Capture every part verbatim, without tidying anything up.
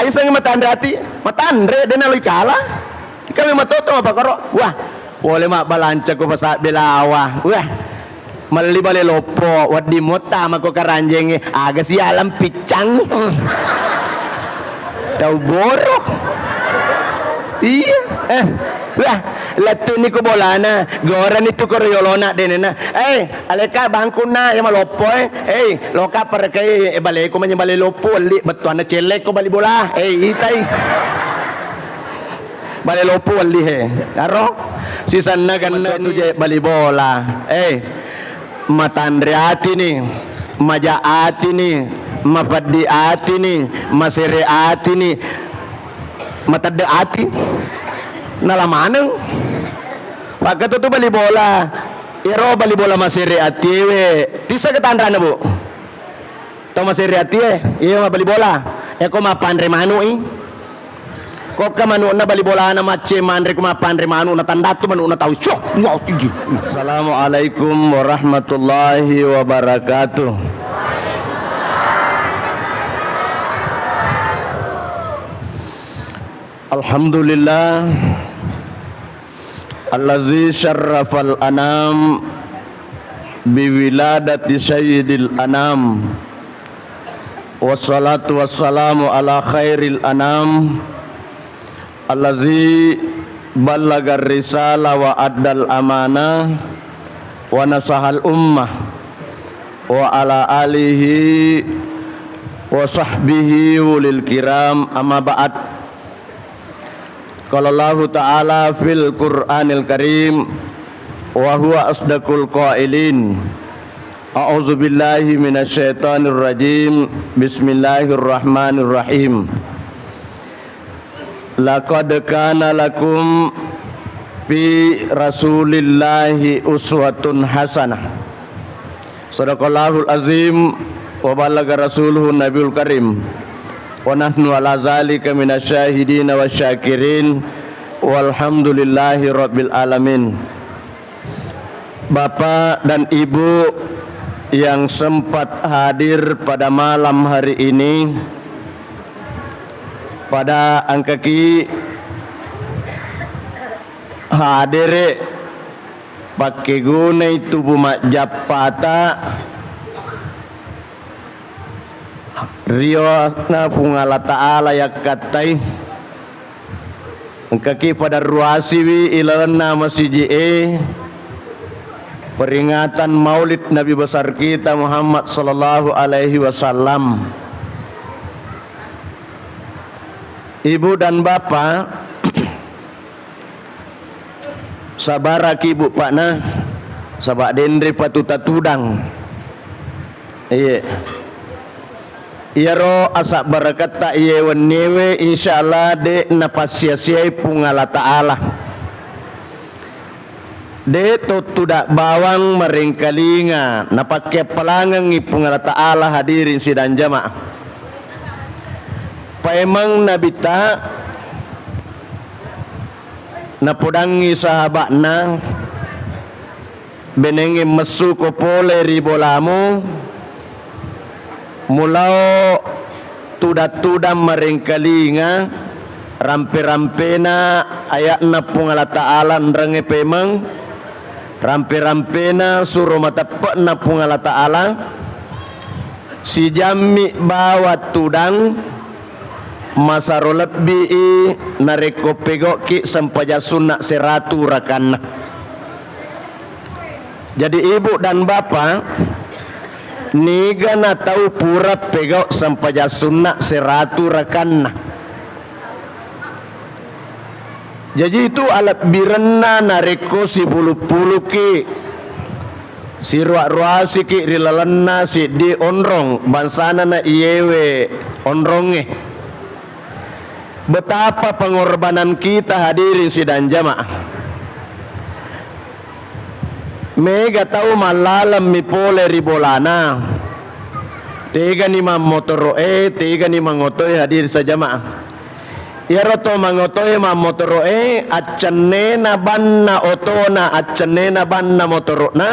Isengngi matanre ati, matanre, de' naloi kala. Kami matoto mapakkoro. Wah, pole mabbalanca ko pasabbe lawa. Wah, melli bale loppo, wedding muttama ko karanjengnge, aga sialang piccang. Tau boro. Iya. Eh, wah, lettu'ni ko bolana, gorani tu ko riolona denena. Eh, aleka bangkunna iya maloppo, eh. Eh, loka parekai, eh, baleku manyang bale loppo, welli bettuanna cellekko bali bola. Eh, itai. Bale loppo welli he. Aro? Sisenna ganna tu je bali bola. Eh, matanre atini, maja atini, mapeddi atini, masere atini, matedde ati. Nala maneng. Pakkatu tu bali bola. Ero bali bola masere atiewe. Tissa ketanrana, Bu? Tau masere atie, iya mabali bola. Eko mappanre manu'i. Kokka manu'na bali bolana macce manre ko mappanre manu'na tandatu manu'na tau. Syok. Assalamualaikum warahmatullahi wabarakatuh. Alhamdulillah. Allazi syarrafal anam biwiladati sayyidil anam. Wassalatu wassalamu ala khairil anam. Allazi ballagar risala wa addal amanah wa nasahal ummah wa ala alihi wa sahbihi ulil kiram, amma ba'd. Qala Allahu ta'ala fil Qur'anil Karim, wa huwa asdaqul qailin. A'udzu billahi minasyaitonir rajim. Bismillahirrahmanirrahim. Laqad kana lakum fi Rasulillahi uswatun hasanah. Sadaqallahul azim wa ballaga rasuluhun nabiyul karim. Wa nahnu ala zalika minasyahidina wasyakirin. Walhamdulillahi rabbil alamin. Bapak dan Ibu yang sempat hadir pada malam hari ini, pada engkaki hadere pakkegunai tubu majjappata riona Puang Allah Ta'ala yakkattai. Engkaki padarruasiwi ilalenna masiji'e peringatan Maulid Nabi besar kita Muhammad sallallahu alaihi wasallam. Ibu dan Bapak, sabaraki, Bu, Pak, na, saba' denre patuta tudang. Iye. Iyaro asabbaraketta iye wenniewe, insyaallah de' napassiasiai Puang Allah Ta'ala. De' to tudang bawang marengkalinga, napakkeappalangengngi Puang Allah Ta'ala, hadirin sidang jamaah. Paimeng Nabitta napodangngi sahaba'na, benengnge messuko pole ri bolamu, mulao tudang-tudang marengkalinga rampe-rampena aya'na Puang Allah Ta'ala, nrengnge paimeng rampe-rampena suro mateppe'na Puang Allah Ta'ala, sijammi bawa tudang masaro lebbi'i narekko pego'ki sempajang sunna seratu rakanna. Jadi, Ibu dan Bapak, niga na tau pura pegau sempajang sunna seratu rakanna. Jaji, itu alebbirenna narekko sipulu-puluki, sirua-ruasiki ri lalenna siddi onrong, bangsana na iyewe onrongnge. Betapa pengorbanan kita, hadirin sidang jamaah. Mega tau mallalemmi pole ri bolana. Tegani mammotoro'e, tegani mangotoe, hadirin sidang jamaah. Iyaro to mangotoe, mammotoro'e, accennena banna otona, accennena banna motoro'na,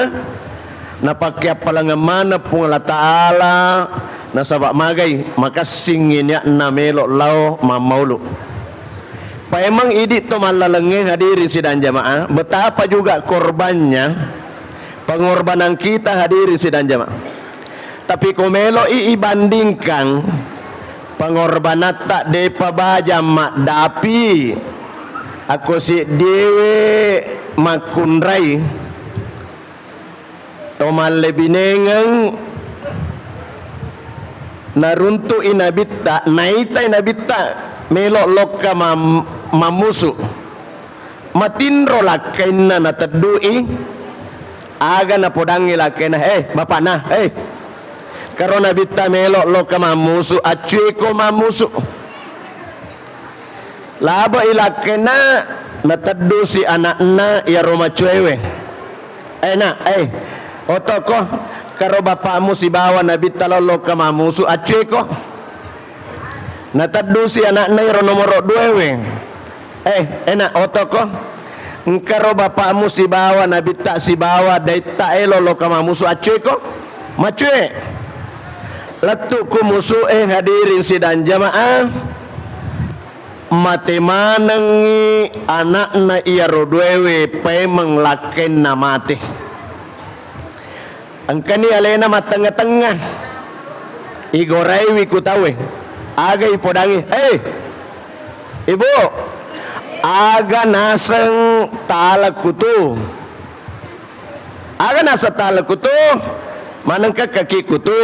napakkeappalangeng maneng Puang Allah Ta'ala, Nasaba magai makassingngi niatna melo lao mammaulu. Paimeng idi to mallalengnge, hadirin sidang jamaah, betapa juga korbannya pengorbanan kita, hadirin sidang jamaah. Tapi ko meloi ibandingkan, pengorbanatta depa baja maddapi, akko seddiewe makkunrai, to mallebinengeng naruntu'i nabitta, naitai nabitta melo lokka mam-, mammusu. Matinro lakkainna nateddui, aga napodangngi lakkainna, "Eh, bapakna, eh, karo nabitta melo lokka mammusu, accueko mammusu." Labe'i lakkainna, nateddusi ana'na iyaro macuewe. "Eh, nak, eh, otoko, karo bapakmu sibawa nabitta lollokka mammusu, accueko." Nateddusi ana'na iyaro nomoro duaewe. "Eh, eh, nak, otoko, engkaro bapakmu sibawa nabitta sibawa daitta e lollokka mammusu, accueko." Macue. Lettu ku musu'e, hadirin sidang jamaah. Mate manengngi ana'na iyaro duaewe, paimeng lakkainna mate. Engkani alena mattengnga-tengnga. Igoraiwi ku tauwe. Aga ipodangngi, "Eh, Ibu, aga naseng talekku tu?" Aga naseng talekku tu? Manengka kakiku tu?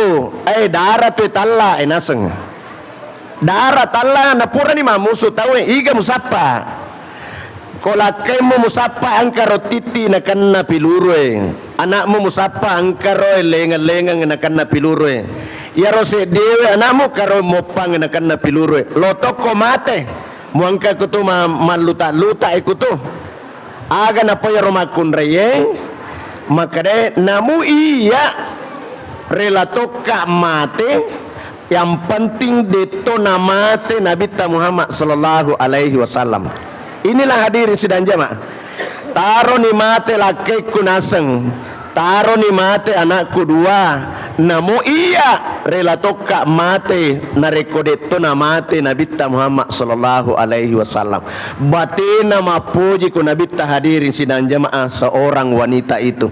Eh, dara tu talla, eh, naseng. Dara talla, napurani mammusu tauwe, iga musappa? Ko lakkaimmu musappa engkaro titti nakenna pilurue. Anakmu musappa engkaro lengeng-lengeng nakenna pilurue. Iyaro seddiewe anakmu karo moppang nakenna pilurue. Lotokko mate. Muangka kutu ma-, malluta-luta e kutu. Aga napa iyaro makkunraiye? Makkeda, namu iya rela tokka mate, yang penting detto namate Nabitta Muhammad sallallahu alaihi wasallam. Inilah hadirin sidang jamaah. Taroni mate lakkaikku naseng. Taroni mate anakku dua, namo iya rela tokka mate narekko detto namate Nabitta Muhammad sallallahu alaihi wasallam. Batena mappoji ko Nabitta, hadirin sidang jamaah, seorang wanita itu.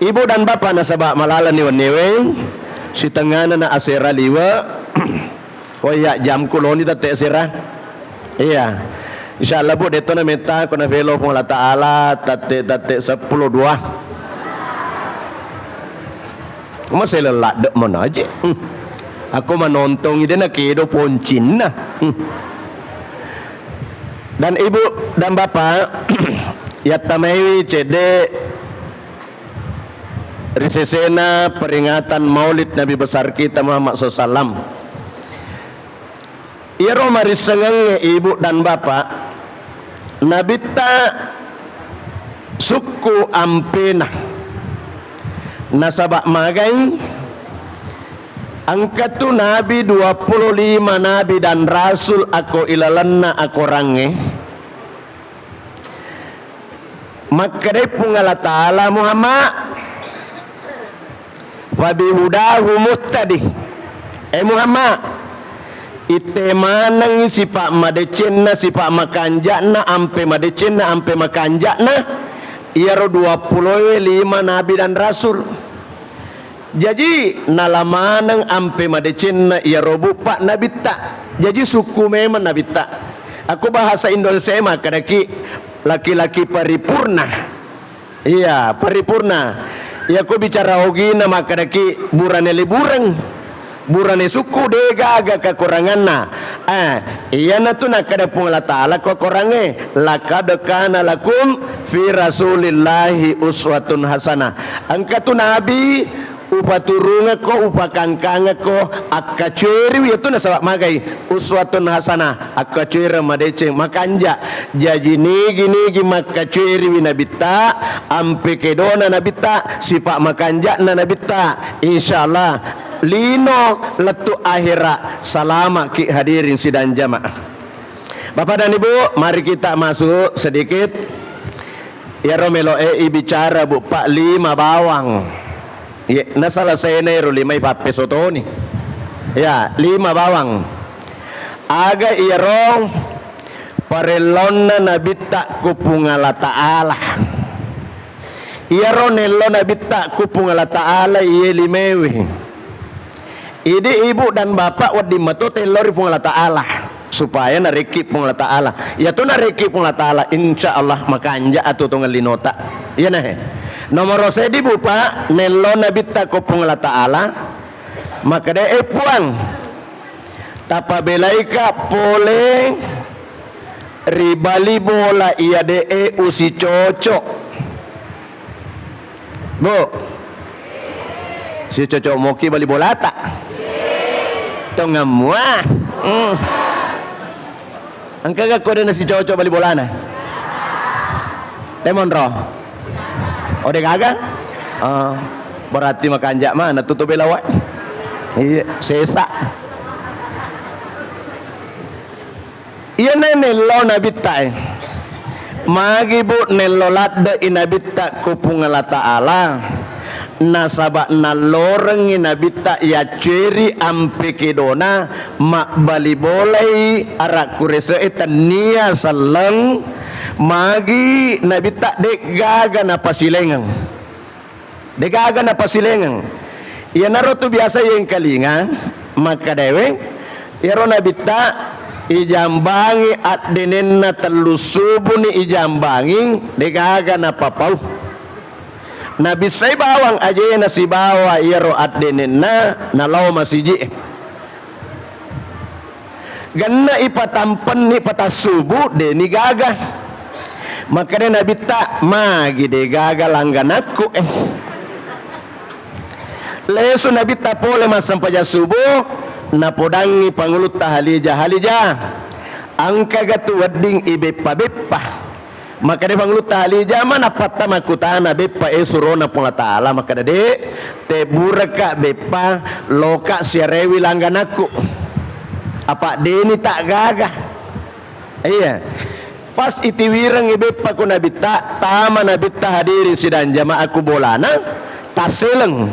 Ibu dan bapak nasaba malalani wennewe, sitengana na asera liwe. Ko iya jamku loni tette sira. Iya. Insyaallah, Bu, detto na metta ko na velo Puang Allah Taala tette, tette seppulo dua. Masih leladde manaje. Hmm. Aku manontongi de na kedo poncinna. Hmm. Dan Ibu dan Bapak, yattamaiwi cedde ri sesena peringatan Maulid Nabi besar kita Muhammad sallallahu alaihi wasallam. Iyaro marissengengnge, Ibu dan Bapak, Nabitta sukku ampena. Nasaba magai, engkatu nabi, dua puluh lima nabi dan rasul akko ilalenna akorangnge. Makkedai Puang Allah Taala, Muhammad, "Fabihudahu muhtadi." Eh Muhammad, itte manengngi sipa madecenna, sipa makanja'na, ampe madecenna, ampe makanja'na, iyaro dua puloe lima nabi dan rasul. Jaji, nala maneng ampe madecenna iyaro buppa nabitta. Jaji, sukku memang nabitta. Aku bahasa Indonesia makkedaki laki-laki paripurna. Iya, paripurna. Iyako bicara ogina makkedaki burane libureng. Burane sukku, degaga kakuranganna. Eh, iyanatu nakkeda Puang Allah Taala ko Korangnge, "Laqad kana lakum fi Rasulillahi uswatun hasanah." Engkatu nabi upaturungekko, upakangkangekko, akkacueriwi, iyatu nasaba magai uswatun hasanah, akkacuereng madeceng, makanja. Jaji nigi-nigi makkacueriwi nabitta, ampe kedona nabitta, sipa makanja'na nabitta, insyaallah lino lettu ahera salamaki, hadirin sidang jamaah. Bapak dan Ibu, mari kita masuk sedikit. Iyaro melo'e ibicara, Bu, Pak, lima bawang. Ye, nasalasena ero lima ipappesotoni. Ya, lima bawang. Aga iyaro parelloanna Nabitta ku Puang Allah Ta'ala. Iyaro nello Nabitta ku Puang Allah Ta'ala iye limewe. Idi ibu dan bapak wedding mato tello ri Puang Allah Ta'ala, supaya narekki Puang Allah Ta'ala. Iyatu narekki Puang Allah Ta'ala, insya Allah makanja atuo tongeng linota. Iyanahe. Nomoro seddi, Bu, Pak, nello Nabitta ko Puang Allah Ta'ala, makkeda, "Eh, Puang, tapabelaika pole ri bali bola iya de'e usicocok." Bu, sicocok moki bali bolata? Tongammua. Hmm. Engkaga ko de' nasicocok bali bolana? Temonro? Oh, de' gaga? Oh, berarti makanja mana tutu bela wae. Iya, sesa. Iyana nello Nabitta e. Magi, Bu, nello ladde'i Nabitta ku Puang Allah Ta'ala? Nasaba nallorengngi Nabitta yaccueri ampe kedona mabbali bolai ara kurese'e tennia selleng, magi Nabitta de'gaga napasilengeng. De'gaga napasilengeng. Iyanaro tu biasa yengkalinga makkedae, iyaro Nabitta ijambangi addenenna tellu subuni ijambangi, de'gaga napapau. Nabissai bawang ajena sibawa iyaro addenenna nalao masiji'e. Genna ipatampenni patassubu, de'ni gaga. Makkeda Nabitta, "Magi de' gaga langganakku, eh?" Lesu Nabitta pole massempajang subuh, napodangngi pangulutta Halijah, "Halijah, engkaga tu wedding ibeppa-beppa?" Makkeda pangulutta Halijah, manappatta makkutana beppa e surona Puang Allah Ta'ala, makkeda, "De', tebbureka beppa, loka siarewi langganakku. Apa de'ni ta'gaga." Iya. Pas itiwirengngi beppa ku Nabitta, tama Nabitta hadirin sidang jamaah ku bolana, tasseleng.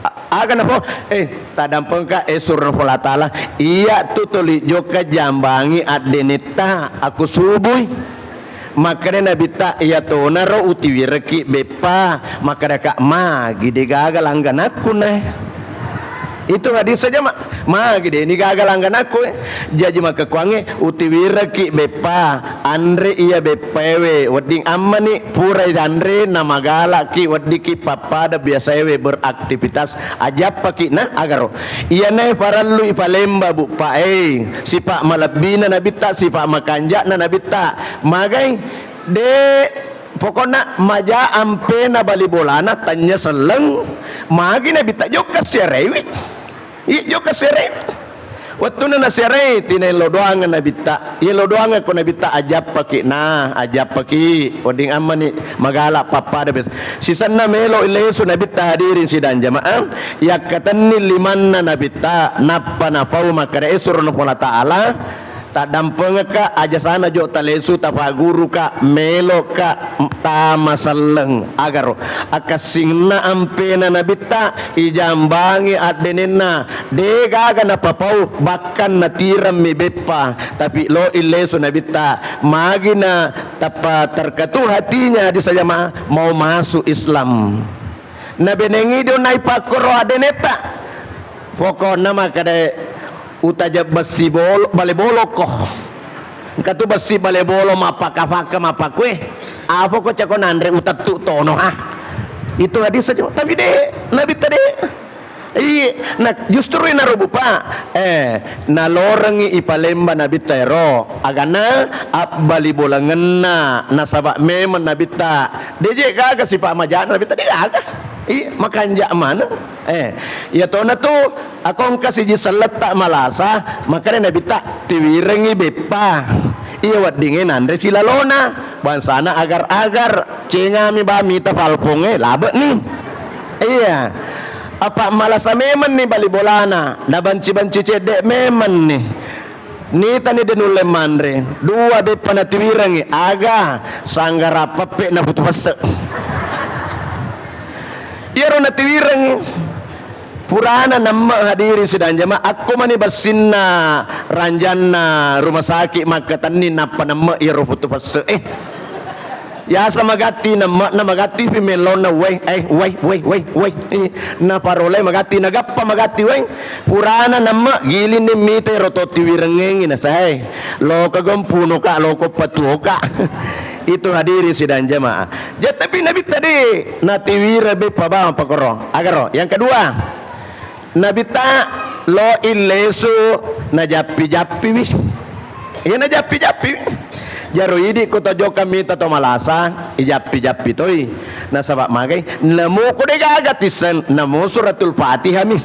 A-, aga napo, eh, tadampengka, eh, surona Puang Allah Ta'ala, iyatu tuli jokka jambangi addenetta, aku subui. Makkeda Nabitta, iyatonaro utiwireki beppa, makkedaka, magi de'gaga langganakku nae. Itu hadis saja, Mak. Magi de'ni gaga langganakku, eh. Jaji makkekuangnge utiwireki beppa, anre iya beppaewe, wedding ammani, purai anre namagalaki weddikki pappada biasaewe beraktivitas, ajappaki na agaro. Iyanae parellu ipalemba, Bu, Pak, eh. Sipa malebbina Nabitta, sipa makanja'na Nabitta. Magai, de', pokokna maja ampena bali bolana tennia selleng, magi Nabitta jokka siarewi. Iya, jokka siarewi. Wettunna nasiarewi, tinaello doangeng Nabitta. Iya, lo doangeng ko Nabitta, ajappaki na, ajappaki. Wedding ammani magala pappada biasa. Sisenna melo lesu Nabitta hadirin sidang jamaah. Yakkatenni limanna Nabitta, nappa napau makkeda, eh, surona Puang Allah Ta'ala. Taddampengekka, aja sana jo talesu, tapagguruka, meloka tama selleng. Agaro akassinna ampena Nabitta, ijambangi addenenna, de'gaga napapau, bahkan natiremmi beppa, tapi lo illesu Nabitta, magina tappa terketuk hatinya di sajama mau masuk Islam. Nabenengi dio naipakkoro addenetta. Pokokna makkedae, utajeng bessi bolo, bale bolokko. Engka tu bessi bale bolo mappakka-pakka mappakue. Apa ko cako nanre utettu tono, ha. Itu hadis saja. Tapi de', Nabitta de'. Iya, nah justru inaro bupa. Eh, nalorengi ipalemba Nabitta ero. Agana abbali bolangenna. Nasaba memang Nabitta. De' je gaga sipa majana Nabitta de' gaga. Iya, makanja mana. Eh, iya tona tu, akongka siji selletta malasa, makanya Nabitta tiwirengi beppa. Iya weddingnge nanre silalona, bangsana agar-agar, cengami ba mita falpongnge, labe ni. Iya. Apa malasa memang ni bali bolana, nabanci-banci cedde memang ni. Nitani de' nulle manre, dua beppa natiwirengngi, aga sanggara peppe naputu pesse. Iyaro natiwirengngi, Purana nemme, hadirin sidang jamaah, akko mani bessinna ranjanna rumah sakit makkatenni nappa nemme iyaro foto fesse. Eh. Yasa magatti nemme na magatti fi mellonna wai, eh, wai, wai, wai, wai. Eh, na parolai magatti, nagappa magatti wai. Purana nemme gilinni mita ero to tiwirengengi na sae. Loko gempuno ka, loko patuo ka. Itu hadirin sidang jamaah. Jadi tapi Nabi tadi natiwire beppa bawang pakoro. Agaro. Yang kedua, Nabitta lo illesu najappi-jappiwi. Iya najappi-jappiwi. Jaro idi ko tojokka mita to malasa, ijappi-jappi toi. Nasaba magai, namo ko de gaga tisseng, namo suratul Fatihah mi.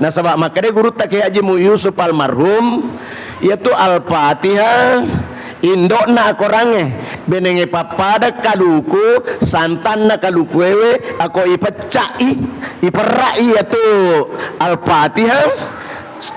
Nasaba makkeda gurutta Kiai Haji Mu Yusuf almarhum, iyatu Al-Fatihah, indo'na akorangnge, benengnge pappada kaluku, santanna kalukuewe, ako ipecca'i, iperra'i iyatu Al-Fatihah,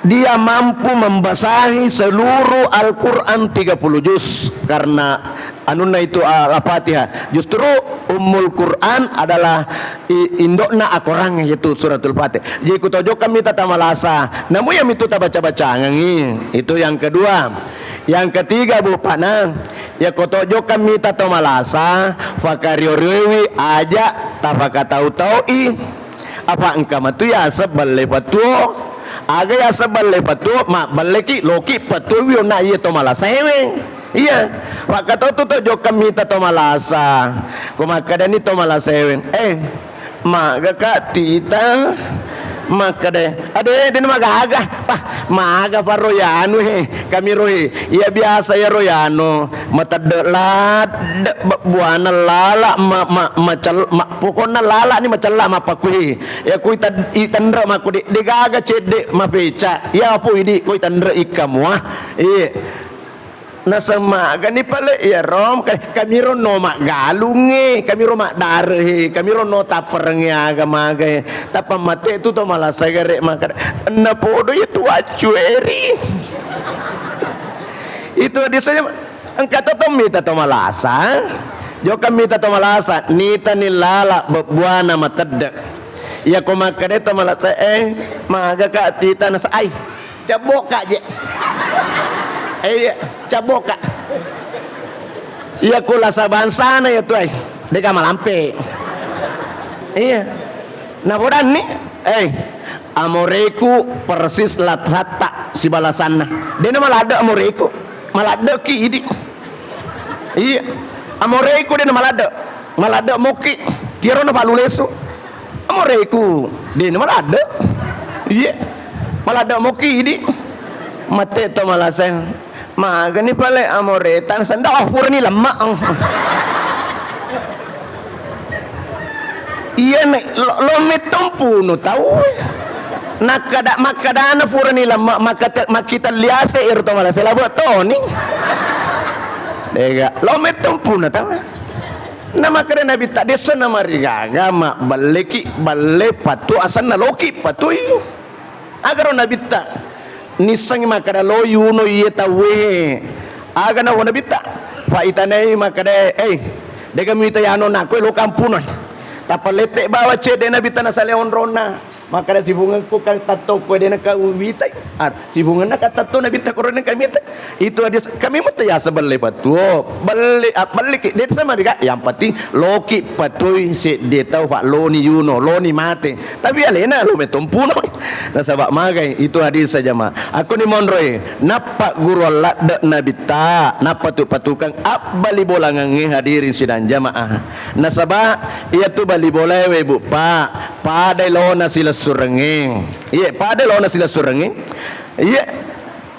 dia mampu membasahi seluruh Al-Quran tiga puluh juz karena anunna itu Al-Fatihah. Justru Ummul Quran adalah i-, indokna akorang, yaitu Suratul Fatihah. Jadi kutojokkan mita tamalasa, namu iya mitu tabaca-bacangengi. Itu yang kedua. Yang ketiga, Bu Pana, ya kotojokkan mita tamalasa, fakario-riowi aja tafakatau-taui. Apa engka matu yaseng belle patuo? Aga yaseng belle patuo? Mabbelleki, loki patuowi onna iya to malasa ewe. Iya. Makkatau tu to jokka mita to malasa. Ko makkadani to malasa ewe, "Eh, maga ka tita?" Makkada, "Ade, dena magaga." Wah, maga faro yanu he. Kami rohe. Iya biasa ya royano. Matedde ladde, be-, buana lala, ma-, ma-, macel-, ma-, pokokna lala ni macella mappakui. Ya kui tad-, i tenre makku de, de gaga cedde mafeca. Ya apa idi koi tenre ikka mua. Iya. Nasemagani pale ya rom, ka-, kami ro no maggalunge, kami ro maddarehe, kami ro no tapperengnge aga maga. Tappa mate tu to malasa gare maka. Na podo ya tu accueri. Itu hadisnya. Engka to, to mita to malasa, jokka mita to malasa, nitani lala bebbuana matedde. Iya ko makkeda to malasa, "Eh, maga ka tita?" Nasa, "Ai, cebboka je." Eh, iya, cebboka. Iya ko lasa bangsana ya tu, ai. Deka malampe. Iya. Napodanni, eh, amoreku persis lasatta sibalasanna. Dena maladde amoreku, maladdeki idi. Iya, amoreku dena maladde, maladde moki. Tiaro na palu lesu. Amoreku dena maladde. Iya, maladde moki idi. Mate to malaseng. Magani pale amore, tan senda, oh, purani lemma. Iya ne, lo, lo metto mpuno tau. Nakkada, makkadana purani lemma, makkate-, makkita liase ero to malasa labo toni. Dega, lo metto mpuno tau. Na makkada Nabi ta dessa na marigaga, ma balleki, balle patu asanna loki patui. Agaro Nabitta nissengngi makkada lo yuno iye tauwe. Aga nawa Nabitta? Fa itanai makkada, "Eh, dega muita yano nakko lo kampunoi." Tappa lette bawa cedde Nabitta nasale onronna. Makkada sifungengku kan tatto ko dena ka witai. Ah, sifungengna kan tatto Nabitta korona kami ta. Itu hadis kami metta yaseng belle patuo. Belle, ah, belleki. De sama dega. Yang penting loki patui sedde tau fa loni yuno, loni mate. Tapi alena lo metto mpuno. Nasaba magai itu hadis jamaah. Aku ni monroi. Nappa guru alladde Nabitta. Nappa tu patukang abbali bolangangnge hadirin sidang jamaah. Nasaba iya tu bali bolae we bu pa. Pada lona silessurengnge. Iya, pada lona silessurengnge. Iya.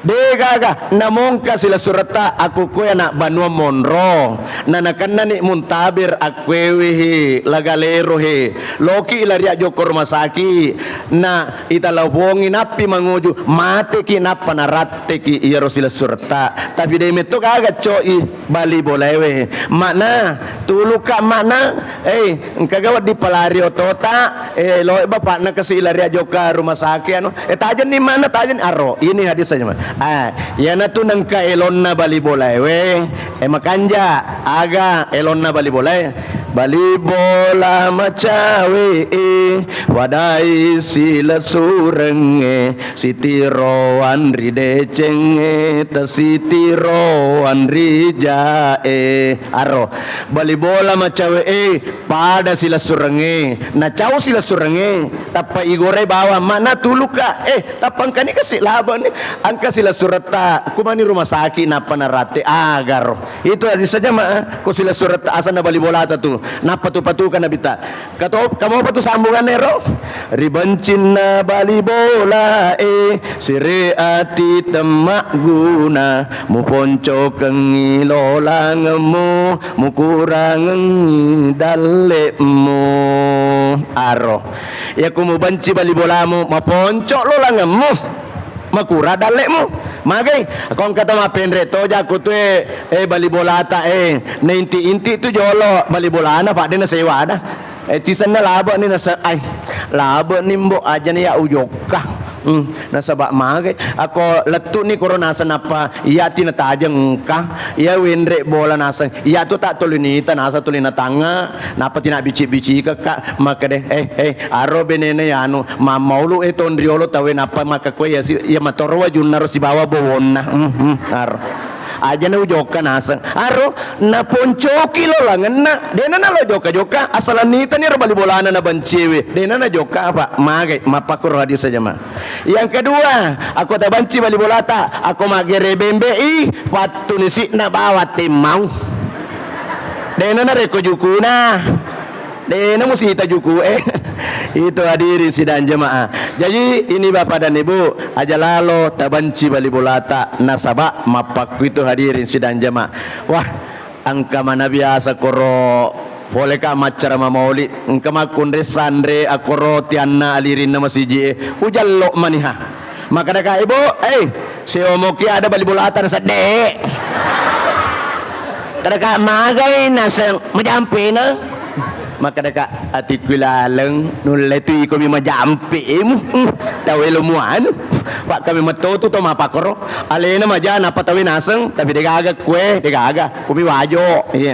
De gaga namongka silessuretta akkukkue anak banua monro, na nakennani muntabir akkuewehi lagalerohi, loki lari ajokko rumah sakit, na italapongi nappi manguju, mateki nappa naratteki iyaro silessuretta. Tapi de metto gaga co'i bali bolaewe. Makna, tuluka makna, eh, engkaga wedding palari otota, eh, lo bapakna kasi lari ajokka rumah sakit anu, eh, tajenni makna tajenni aro. Ini hadis saja, Mas. Ah, iyanatu nengka elonna bali bolaewe, eh, makanja, aga elonna bali bolae. Bali bola macawe e, wadai silessurengnge, sitiroan ri decengnge, tasitiroan ri jae. Aro, bali bola macawe e, pada silessurengnge, nacau silessurengnge, tappa igore bawang, mana tuluka, eh, tappa engkani kasi labe ni, engka silessuretta, kumani rumah sakit, nappa narate, agaro. Itu hadis saja, ma, ko silessuretta asanna bali bolata tu, nappa tu patuka nabita. Kato-, kamopa tu sambunganna ero? Ribencinna bali bola e, sere ati temmagguna, muponcokengngi lolangemmu, mukurangengngi dalle'mu. Aro. Iya ku mubenci bali bolamu, maponco lolangemmu. Makura dalle'mu. Magai, ko engka to mappenre to jako tu e, eh, bali bolata e, nainti-inti tu jolo bali bolana, padde nasewa ada. Eh, tisenna labe ni nasa-, ai, labe ni mbo aja ni ya ujokka. Hmm, nasaba magai, ako lettu ni koro nasa nappa iya tina tajeng engka, iya wenre bola naseng, iya tu tak tuli nita nasa tuli natangnga, nappa tina bici-bici kekka, makkede, eh, eh, aro benene ya anu, mammaulu e tonriolo tawe nappa makkakue ya si-, ya matoro wajunna ro sibawa bowonna. Hmm, hmm, aro. Aja na ujokka naseng. Aro, naponcoki lolangenna. Dena nalo jokka-jokka, asal nitani ro bali bolana nabenciwe. Dena najokka apa? Magai, mappakuro hadis saja, ma. Yang kedua, ako tabenci bali bolata, ako maggere bembe i, fattunisi'na bawa temmau. Dena narekko jukuna. Dena musita juku e. Itu hadirin sidang jemaah. Jadi ini Bapak dan Ibu, aja lalo tabenci bali bolata nasaba mappakku itu hadirin sidang jemaah. Wah, engka mana biasa koro pole ka maccara mamauli, engka makkunre sanre akoro tianna alirinna masiji e. Ujallo maniha. Makkadaka, "Ibu, eh, seomoki ada bali bolata nasedde." Kadaka, "Magai naseng majampena?" Makkadaka, "Atikku laleng, nulle tu ikomi majampemu. Hmm, tawwe lo muanu. Pak kami metotu to mapakoro. Alena maja napa tawe naseng, tapi degaga kue, degaga. Kumi wajo." Iya.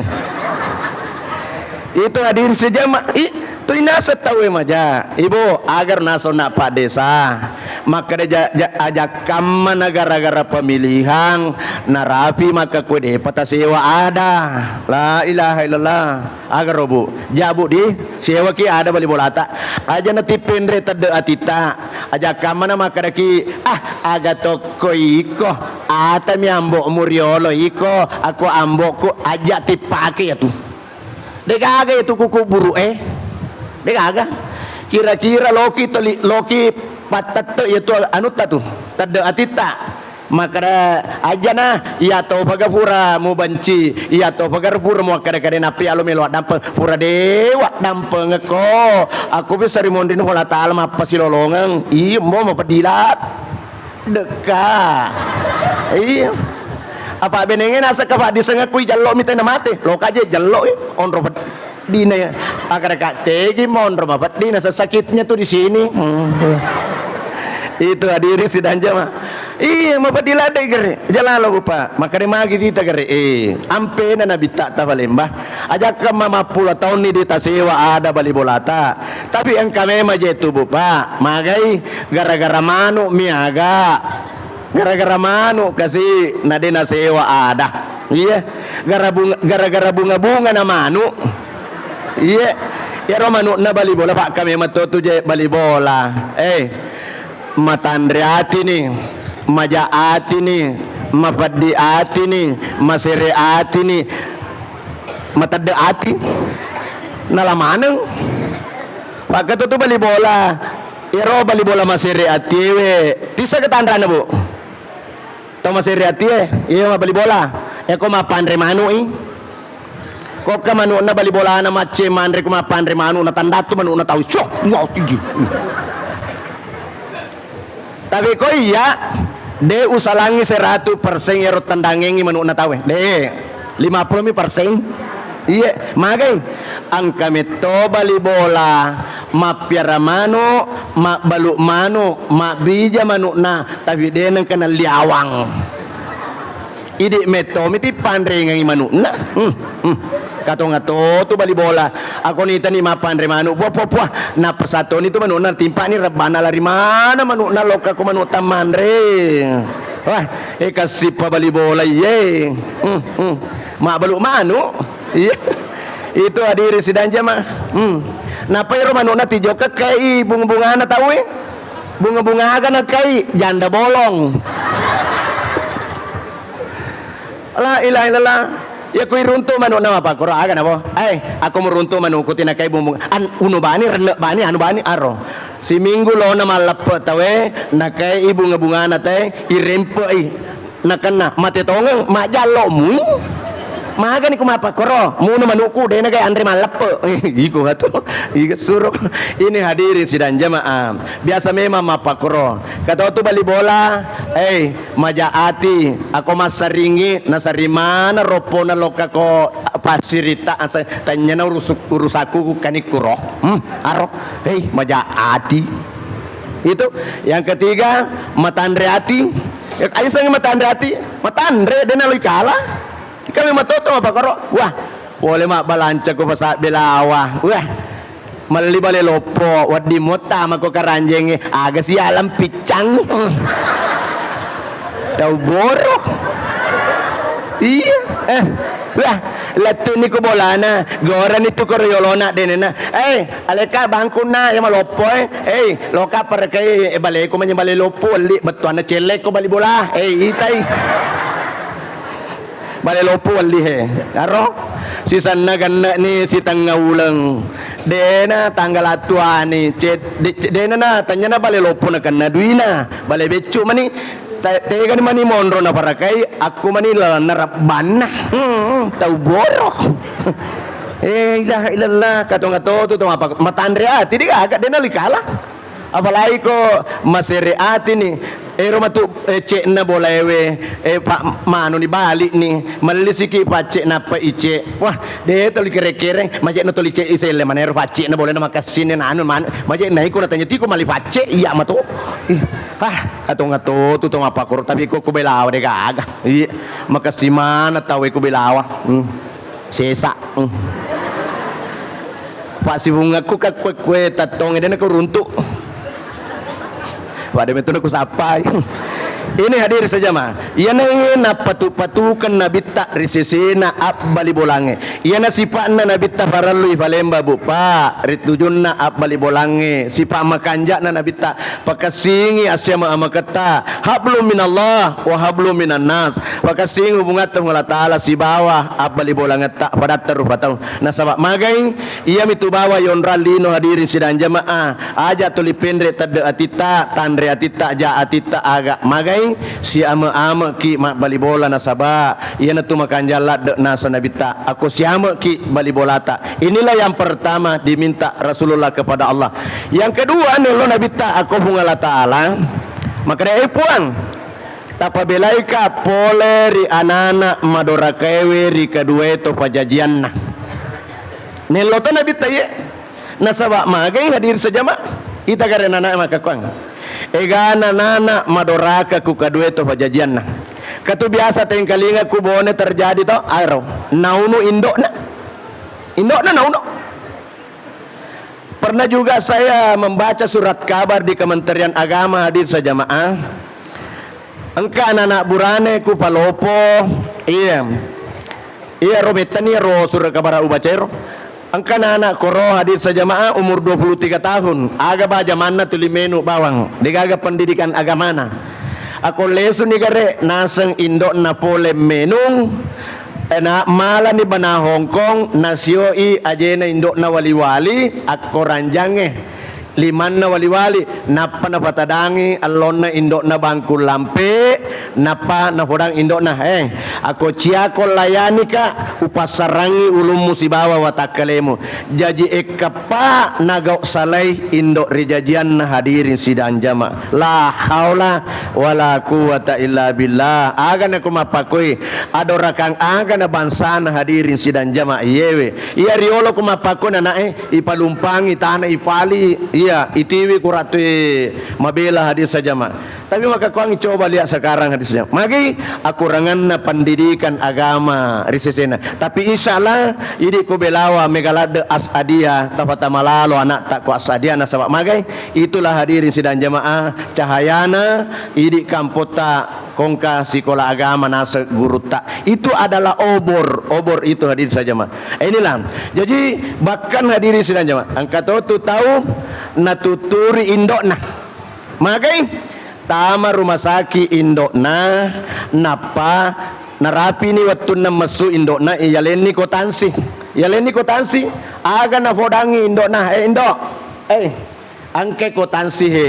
Itu hadirin sejama, i, tu inasa tauwe maja. Ibu, agar nasonna Pak Desa. Makkeda ja-, ja-, ajakkamma na gara-gara pemilihan, narapi maka kue depa tasewa ada. La ilaha illallah. Agaro, Bu. Jabu di, sewaki ada bali bolata. Aja na tipenre tedde atita. Ajakkamma na makkedaki, "Ah, aga tokko iko. Atami ambokmu riolo iko. Aku ambokku aja tipake ya tu." Degaga itu kuku buru e. Degaga. Kira-kira loki teli-, loki pattette itu anutta tu. Tedde atitta. Makkeda, "Ajana, iya topaga pura mubenci, iya topaga pura muakkada-kada nappi alo melo addampeng, pura dewa dampengekko. Aku bisa rimonrinu Allah Ta'ala mappasilolongeng." Iya, mo mapedilat. Dekka. Iya. Apa benenge nasakka paddisengekku jallo mita na mate. Loka je jallo, eh, onro ped- Dina ya, akadaka tegi monro mapeddina sesakitnya tuh di sini. Hmm. Itu hadirin sidang jamaah. Iya, mapeddi ladde gere. Jalalo, Bu, Pak. Makare magi tita gere. Eh, ampena nabitta ta Palembang. Ajakka mama pula taunni di tasewa ada bali bolata. Tapi engka memang je tu, Bu, Pak. Magai gara-gara manu miaga. Gara-gara manu kasi na de nasewa ada. Iya. Gara bung-, gara-gara bunga-bunga na manu. Iye, iyaro manu'na bali bola, Pak, kami metto tu je bali bola. Eh, matanre ati ni, maja ati ni, mapeddi ati ni, masere ati ni, matedde ati. Nala maneng. Pak, ketu tu bali bola. Iyaro bali bola masere ati we. Tisa ketanrana, Bu? Tau masere atie, iya mabali bola. Eko mappanre manu'i. Kokka manu'na bali bolana macce manre ku mappanre manu'na tandattu manu'na tau. Syok, ya, iji. Tapi ko iya, de usalangi seratu persen ero tendangengi manu'na taue. De, lima puluh mi persen. Iye, magai. Engka metto bali bola, mappiara manu, mabbalu manu, mabbija manu'na, tapi de nengka nalliawang. Idi mettomi ti panrengengi manu'na. Hmm, hmm. Katonga to tu bali bola. Ako nitani mappanre manu, puah, puah, puah. Nappa satoni tu manu'na timpani rebbana lari mana manu'na lokka ko manu tammanre. Wah, e kasippa bali bola iye. Hmm, hmm. Mabbalu manu. Iya. Itu hadirin sidang jamaah. Hmm. Nappa ero manu'na tijokka kai bunga-bungana tauwe. Bunga-bunga aga nakai janda bolong. La ilaha illallah. Ya kui runtu manu'na mapakkoro aga nabo. Eh, aku meruntu manuku tinakai bunga-bunga. An, unu bani, renne bani, anu bani, aro. Siminggu lona malleppe tawe, nakai bunga-bungana tae, irempe i. Nakenna, mate tongeng, majjallo mui. Magani ku mapakkoro, munu manuku, dena gai anre malleppe. Iko hatu, iko suro. Ini hadirin sidang jamaah. Biasa memang mapakkoro. Kata tu bali bola, eh, maja ati, ako massaringi, nasari mana roppona lokka ko pasirita, asa-, tanyana urusuk-, urusaku kanikkuro. Hmm, aro, hei, maja ati. Itu. Yang ketiga, matanre ati. Ya, ayo sangi matanre ati. Matanre, dena lo ikala. Kami matoto mapakoro. Wah, pole mabbalanca ko pasabbe lawa. Wah, melli bale loppo, wedding mottama ko karanjengnge. Aga sialang piccang. Tau boro. Iya. Eh, wah, lettu'ni ko bolana, gorani tu ko riolona denena. Eh, aleka bangkunna ya maloppo, eh. Eh, loka parekai, eh, baleku manya bale loppo, li bettuanna celleko bali bola. Eh, itai. Bale loppo welli he. Aro? Sisenna genne'ni sitengnga uleng. Dena tanggal attuani, ce-, de-, ce-, dena na, tanyana bale loppo nakenna duina. Bale beccu mani, te-, tegani mani monro naparakai, akku mani lalanna rabbanna. Hmm, tau boro. Eh, ilaha illallah, katonga totu to mapa-, matanre ati, de gaga, dena likala. Apalagi ko masere atini, ero matu, eh, cekna bolaewe, eh, pa-, manuni balikni, mellisiki pacce nappa ice. Wah, de toli kere-kere, majekna toli cek iselle manero paccena bolana makessini nanu man-, majekna iko natanya tiko mali pacce, iya matu. Ih, ah, katonga totu to mappakoro, tapi ko ku belawa de gaga. Iya, makessi mana tau ku belawa. Hmm. Sesa. Hmm. Pasibungakku kakkue-kue tattonge dena ko runtu. Pada metuna ku sappai. Ini hadir saja ma. Iyana napatu-patukan nabitta ri sesena abbali bolange. Iyana sipa'na nabitta farellui falemba bu pa ri tujunna abbali bolange. Sipa makanja'na nabitta pakessingi assiama amaketta. Hablum minallah wa hablum minan nas. Pakessingi hubungatta Puang Allah Ta'ala sibawa abbali bolangetta padatta rupa tau. Nasaba magai, iyamitu bawa yonrang lino hadirin sidang jamaah. Aja tuli penre tedde atitta, tanre atitta, ja atitta aga. Magai, siame-ameki mabbali bola nasaba iyanatu makanjang ladde nasa nabitta. Ako siameki bali bolata. Inilah yang pertama diminta Rasulullah kepada Allah. Yang kedua, nello nabitta ako Puang Allah Ta'ala. Makanya, eh Puang, tapabelaika pole ri anana madorakaewe ri kaduae to pajajianna. Nello to nabitta iye. Nasaba magai hadir sejama. Ita gare nana makkakuang. Egana nana madoraka ku kaduae to pajajianna. Katu biasa tengkalinga ku bone terjadi to, aro. Naunu indokna. Indokna naunu. Pernah juga saya membaca surat kabar di Kementerian Agama, hadir sejamaah. Engka anak-anak burane ku Palopo, iya. Iya, ro mettani ro surat kabar ubacairo. Engka anak-anak koro, hadir sejamaah, umur dua puluh tiga tahun. Aga baja manna tuli menu bawang. Degaga pendidikan agamana. Ako lesuni gare, naseng indokna pole menung. Eh, na malani bana Hongkong, nasioi ajena indokna wali-wali, akko ranjangnge. Limanna wali-wali, nappa napatadangi allonna indokna bangku lampe, nappa napodang indokna, eh, ako ciako layanika, upassarangi ulummu sibawa watakkalemu. Jaji ekkappa nagau salai indok rijajianna hadirin sidang jama. La haula wala quwwata illa billah. Aga nako mappakoi, adorakang aga na bangsana hadirin sidang jama iyewe. Iya riolo ko mappakoi nanae, ipalumpangi tana ipali, Iya, itiwi kuratui mabela hadis saja, Mak. Tapi makkekkuangngi coba lihat sekarang hadis saja. Magi akuranganna pendidikan agama ri sesena. Tapi insya Allah, idi ko belawa mega ladde As'adiyah, tapata malalo anakta ko As'adiyah nasaba magai. Itulah hadirin sidang jamaah, cahayana idi kampotta kongka sikola agama naseng gurutta. Itu adalah obor, obor itu hadirin sidang jamaah. Inilah. Jadi bahkan hadirin sidang jamaah, engka to tu tau natuturi indokna. Magai tama rumah sakit indokna, nappa narapini wettunna messu indokna, iyalenni ko tansi. Iyalenni ko tansi, aga nafodangi indokna, eh, indok, eh, engke ko tansi he.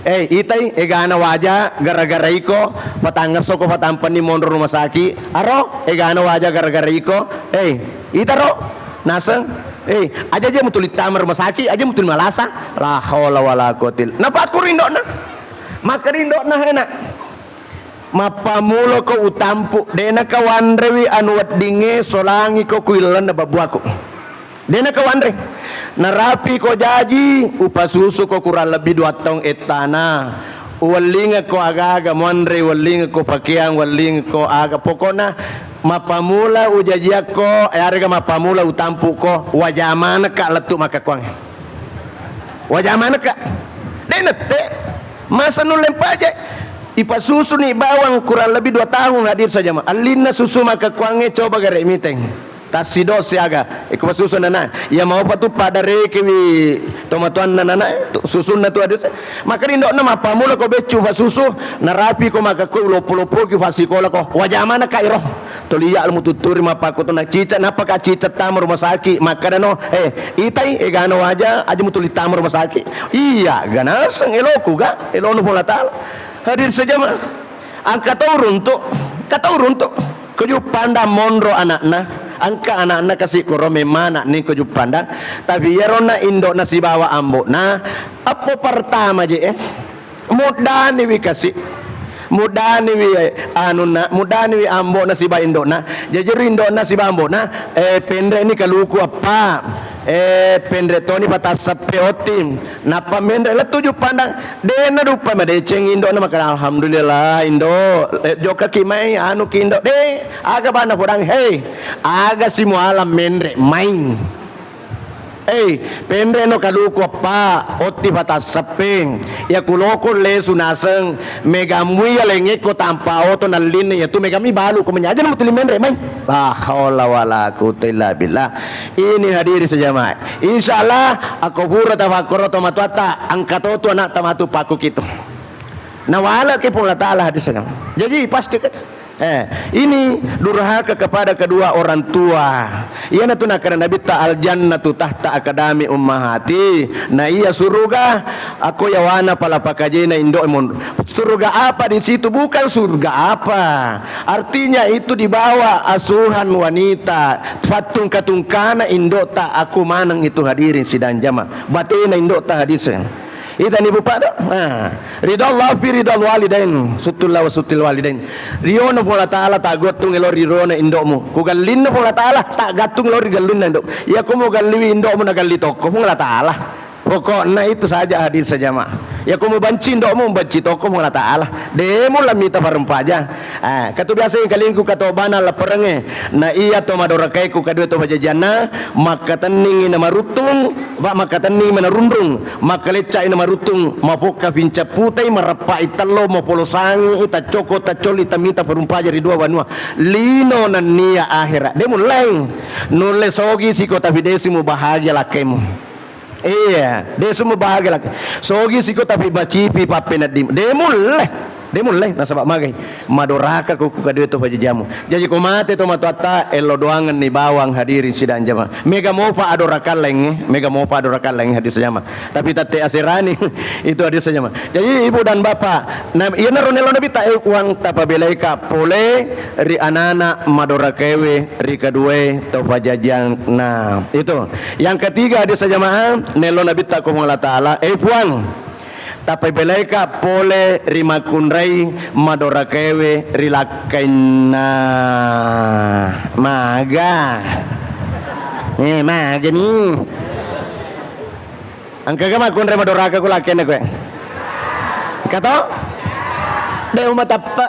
Eh, itai egana waja gara-gara iko, patangngesso ko patampenni monro rumah sakit. Aro, egana waja gara-gara iko. Eh, itaro, naseng. Eh, aja je mutuli tama rumah sakit, aja mutuli malasa. La haula wala quwwata illa. Napakkuri indokna. Makkeda indokna, enak. Mappammulako utampu, de'na kawanrewi anu weddingnge solangiko ku illenna babbuaku. De'na kawanre. Narapiko jaji, upasusuko kurang lebih dua taung ettana. Uwellingekko aga-aga muanre, uwellingekko pakeang, uwellingekko aga. Pokokna mappammula ujajiakko, eh, arega mappammula utampuko, wajamanekka lettu makkekkuangnge. Waja manekka. De' nette. Masa nulle mpaja. Ipasusuni bawang kurang lebih dua tahun hadir saja, ma. Allinna susu makkekkuangnge coba gare miteng. Tassido siaga. Iko pasusu nana. Iya maupa tu pada rekewi tomatoanna nana, eh, tu susunna tu hadir. Maka indokna mappammula ko beccu pasusu, narapi ko makkekku loppo-loppoki fasikola ko. Waja manekka iro. Tuli iya mututturi mappakkutuna cica, nappaka cica tama rumah sakit, makkedano, eh, itai, egana waja, aja mutuli tama rumah sakit. Iya, ganaseng eloku ga, elonu Puang Allah Ta'ala. Hadir saja, ma. Angka tau runtuk, ka tau runtuk. Keju pandang monro anakna, angka anakna kasi koro memang anak ni keju pandang. Tapi iyarona indokna sibawa ambokna, appo pertama je, eh. Muddaniwi kasi, muddaniwi, eh, anunna, muddaniwi ambo'na siba indo'na. Jaji ri indo'na siba ambo'na, eh, penre'ni kaluku appa, eh, penre' toni patassappe otti. Nappa menre' lettu Juppandang, de'na duppa madeceng indo'na, makkeda, "Alhamdulillah, indo', eh, jokkaki mai, anuki indo'." De', aga bana podang, hei, aga simuala menre' mai. Eh, penre'no kaluku appa, otti patasseppeng. Iya kuloko lesu naseng, mega mui alengekko tanpa oto nallinna, iyatu mega mi balu ko menyaja na mutuli menre' mai. La haula wala quwwata illa billah. Ini hadirin sejamaah. Insyaallah, ako pura tafakkoro tomatoatta, angka totu ana'ta matu pakkukitu. Nawalaki Puang Allah Ta'ala hadisnya. Jadi, pasti kata. Eh, ini durhaka kepada kedua orang tua. Iyanatu nakkeda Nabitta, "Al jannatu tahta aqdami ummahati." Na iya suruga, ako yawana pala pakajena indo'e mon-, suruga apa di situ? Bukan surga apa. Artinya itu di bawah asuhan wanita. Fattungka-tungkana indo'ta, aku maneng itu hadirin sidang jama. Batena indo'ta hadis. Itani bupa to? Ah. Ridallah fi ridal walidain, sutullah wa sutil walidain. Riona Puang Allah Ta'ala, tagottung elo rirona indo'mu. Ku gallinna Puang Allah Ta'ala, tagattung elo ri gallinna indo'. Iya ko mugalliwi indo'mu, nagalli tokko Puang Allah Ta'ala. Pokokna itu saja hadis sejamaah. Iya ko mubanci indo'mu, mubanci tokko Puang Allah Ta'ala. De' mulla mita parumpaja. Ah, katu biasa engkalingku katobana lapperengnge. Na iya to madorakaiku kadua to pajajianna, makkatenningi namaruttung, wa makkatenningi manarunrung, makkaleccai namaruttung, mapokka fincapputai, mareppai tello, mapolosangi, taccoko, taccolli, tamita parumpaja ri dua wanua. Lino nennia ahera. De' mulleng. Nulle sogi siko tapi de' si mubahagia lakkaimu. Iya, de' si mubahagia lak-, sogi siko tapi bacipi pappenedding. De' mulle. De' mulle, nasaba magai. Madoraka ku, ku kadua to pajajiammu. Jaji ko mate to matoatta, elo doangenni bawang hadirin sidang jama. Mega mopa adoraka laingnge, mega mopa adoraka laingnge hadis jama. Tapi tette aserani, itu hadis jama. Jaji ibu dan bapak, na, iyanaro nelo Nabitta, eh, uang tapabelaika pole ri anana madorakaewe ri kaduae to pajajianna. Itu. Yang ketiga hadis jamaah, nelo Nabitta ko Puang Allah Ta'ala, eh, Puang, tapabelaika pole ri makkunrai madorakaewe ri lakkainna. Maga. Eh, maga ni. Engkaga makkunrai madoraka ku lakkainna koe? Engka to? De' umateppe'.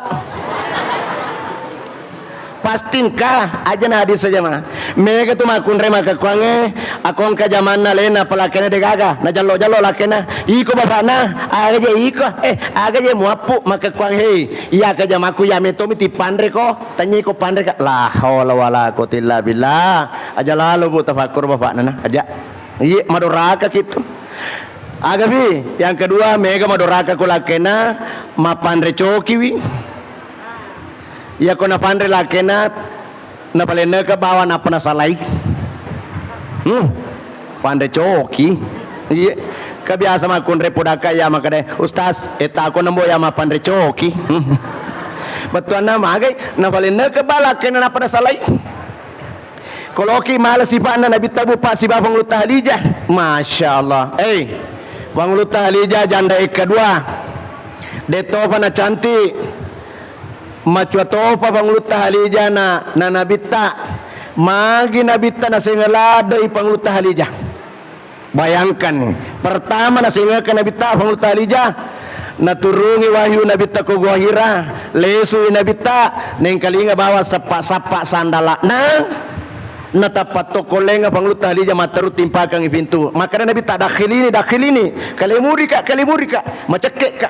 Pasti engka, aja' na hadis saja mah. Mega tu makkunrai makkekkuangnge, ako engka jamanna alena, apa lakkainna de' gaga. Najallo-jallo lakkainna, iko bapakna, aga je iko, eh, aga je muappu makkekkuang, hei, iya ka jamakku iya metomi tipanre ko, tanya iko panre ka. La haula wala quwwata illa billah. Aja' lalo, Bu, tafakkuru bapakna na, aja'. Iye, madoraka kitu. Aga pi, yang kedua, mega madoraka ku lakkainna, mapanre coki wi. Iya ko napanre lakkainna, napalenneka bawang nappa nasalai. Hmm. Panre coki. Iye. Ka biasa makkunrai podaka iya makkeda, "Ustaz, etta ko nembo iya mapanre coki." Hmm. Bettuanna magai, napalenneka bawang lakkainna nappa nasalai. Koloki mala sifa'na Nabitta, Bu, Pak, siba Fangulutta Halijah. Masya Allah. Eh, Fangulutta Halijah janda ekka dua. De' tofa na cantik. Macua tofa Fangulutta Halijah na, na Nabitta. Magi Nabitta nasengnge ladde' i Fangulutta Halijah. Bayangkan ni, pertama nasengngekeng Nabitta Fangulutta Halijah, naturungi wahyu Nabitta ko Gua Hira, lesui Nabitta, nengkalinga bawang sappa-sappa sandala'na, natappa tokko lengnga Fangulutta Halijah matteru timpakengngi pintu. Makkeda Nabitta, "Dakhilini, dakhilini, kalemurika, kalemurika, macekke'ka."